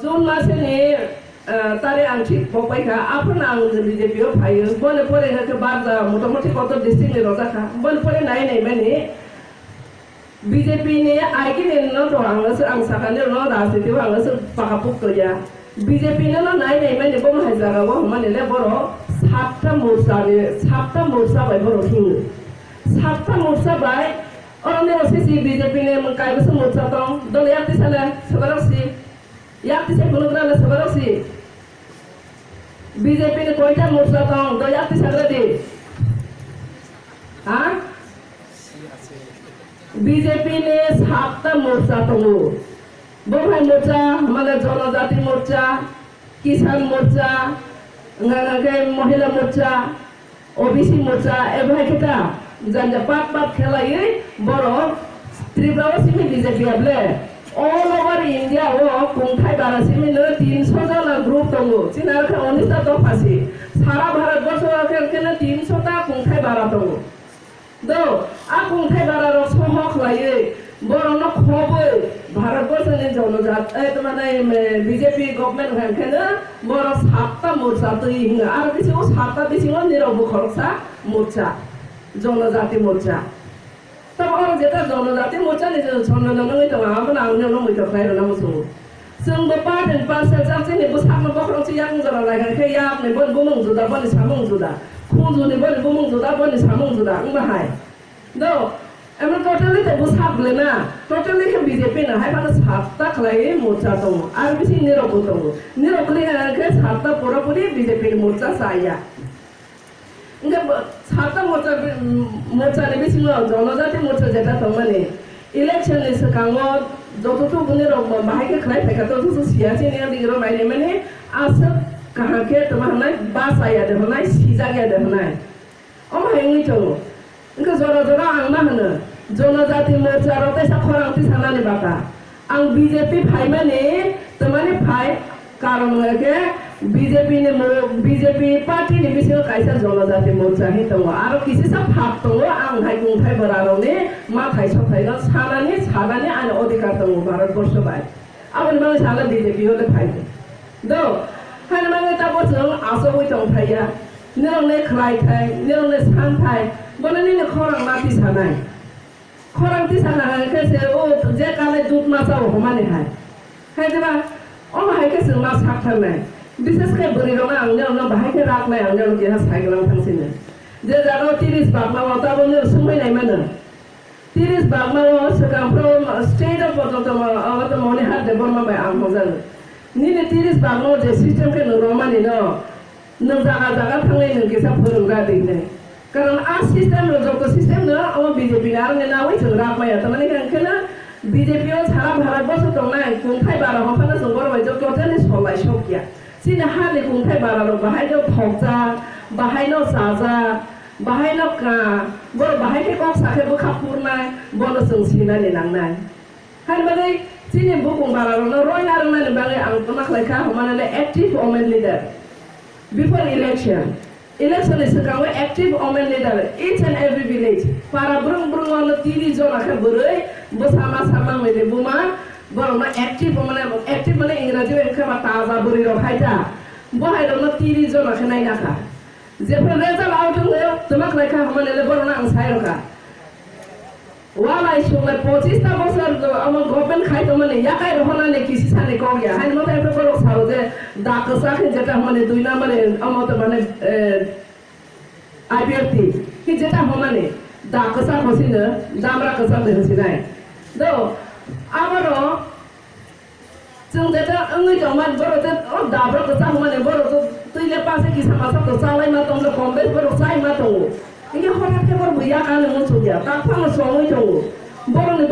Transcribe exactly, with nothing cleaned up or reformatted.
June maseni, eh, tari ang thik bo paikha, aphano ang B J P o phaio. Boni pore hwnkhe barja motamuti kotor district ni rojak kha. Boni pore nai nai mani B J P ni aigini no to ang se ang sakani no rajniti o ang se pakapuk to ya. B J P no no nai nai mani bo hai jaga o mani le boro satta morcha ni, satta morcha bai boro hingo. Satta morcha bai, oro ni sisi B J P ni mung kai bwswk morcha tong, dol yak tisa le, sobarok si. Yak tisa phunukra le sobarok si. B J P ni koita morcha tong, do yak tisa gra di. Ha? B J P ni satta morcha tongo. Bo hai morcha, mane Jonojati Morcha, Kisan Morcha, wngkha khe Mohila Morcha, O B C Morcha, ebo hai khe ta janja pat pat khelaiwi borok Tripura o simi B J P able all over India o kungthai bara simi no tinso jona group tongo. Chini aro khe onista dopha si. Sara Bharat borso o khe, khe no tinso ta kungthai bara tongo. Do, a kungthai bara rok soho khlaiwi, borok no khobwi, Bharat borso ni jonojat, eh, tamani, eh, B J P government hwn khe no, borok satta morcha twi hinga, aro bisingo satta bisingo nirok bo khoroksa morcha, jonojati morcha. Tamo oro jeta jonojati morcha ni je chondro no nungwi tongo, abo no ang no nungwi tong khlai rwna muchungo. Chwng bo part and parcel jak chini bwsakno bokhorok se yakung jora lai kha khe yakni boni bumung juda, boni samung juda. Khunju ni boni bumung juda, boni samung juda wngba hai. Do, emo totally te bwsak bwle na, totally khe B J P no hai phano satta khlai morcha tongo. Ar bisi nirok bo tongo. Nirok bwle khe satta pura puri B J P ni morcha chaya. Hingke bo-, satta morcha bi-, morcha ni bisingo jonojati morcha jeta tongmani, election ni swkango joto tubuni rok bo bahai khe khlai phaikha, to joto siya chini andi rok nainai mani aswk kaham khe tongma hwnai, bachaya de hwnai, sijak ya de hwnai. Omo hai wngwi tongo. Hingke jora jora ang ma hwno, jonojati morcha rok teisa khorang tisanani bata. Ang B J P phaimani, twmani phai, karon hwnkhe B J P ni mo-, B J P party ni bisingo kaisa jonojati morcha hin tongo. Aro kisisa phak tongo, ang hai kungthai bwrarokni mathai sothaino sanani, sanani ani odhikar tongo Bharat borsho bai. Aboni bagwi sala B J P hole phai. Do, haino bagwi tabuk chwng achugwi tong thaiya. Nirokni khlai thai, nirokni san thai, bono nini khorang mati sanai. Khorang tisa na hai khe se o je kale dut ma chao homani hai. Hai diba? Omo hai khe se ma sak tharnai. Bishes khe bwrwi rok ang nirok no bahai khe rak nai ang nirok keha sai gwnang thang sini. Je jaga o tiris bak ma o tabo nirok sumai nai mano. Tiris bak ma o swkang phro state o pojonto ma o to moni har de borma bai ang hojal. Nini tiris bak ma o je system khe no romani no. Nwng jaga jaga thangwi nwng kisa phwrwng rw di hinwi. Karon a system rok joto system no omo B J P ni aroni nawi chwng rap maya. Tamani hwnkhe no B J P o sara Bharat borsho tongnai kungthai bara hwn phano chwng borok bai joto totally solai sokya. Chini hani kungthai bara rok bahai no thokjak, bahai no chajak, bahai no ka, borok bahai khe kok sa khe bwkha purnai, bono chwng sinani nangnai. Haini bagwi chini bukung bara rokno roina rwnani bagwi ang tama khlai kha, hwnmani le active women leader. Before election, election ni swkango active women leader each and every village, para brung brung o no tiri jona khe bwrwi, bwsa ma sa mangni ni buma, borokno active women, active mane Ingraji bai wngkha ba taja bwrwi rok hai ta, bo hai rokno tiri jona khe naina kha. Jephru result out wngwi tama khlai kha, hwnmani le borokno ang sai rw kha. Walai suklai pochista bosor omo government khai tongmani yakai rohornani kisi sani kok ya. Haini moto ephe borok sao je da kwchak khe jeta hwnmani dui number ni omo to mane, eh, I P F T khe jeta hwnmani da kwchak hosino damra kwchak de hosinai. Do aboro Chwng jeta wngwi tongmani borok je o dabrok kwchak hwnmani borok je twi le pase kisa masa to chalai ma tong le kom bes borok chai ma tongo. Hingke hothat khe borok bo yakani muchuk ya, tak phano chongwi tongo. Borokni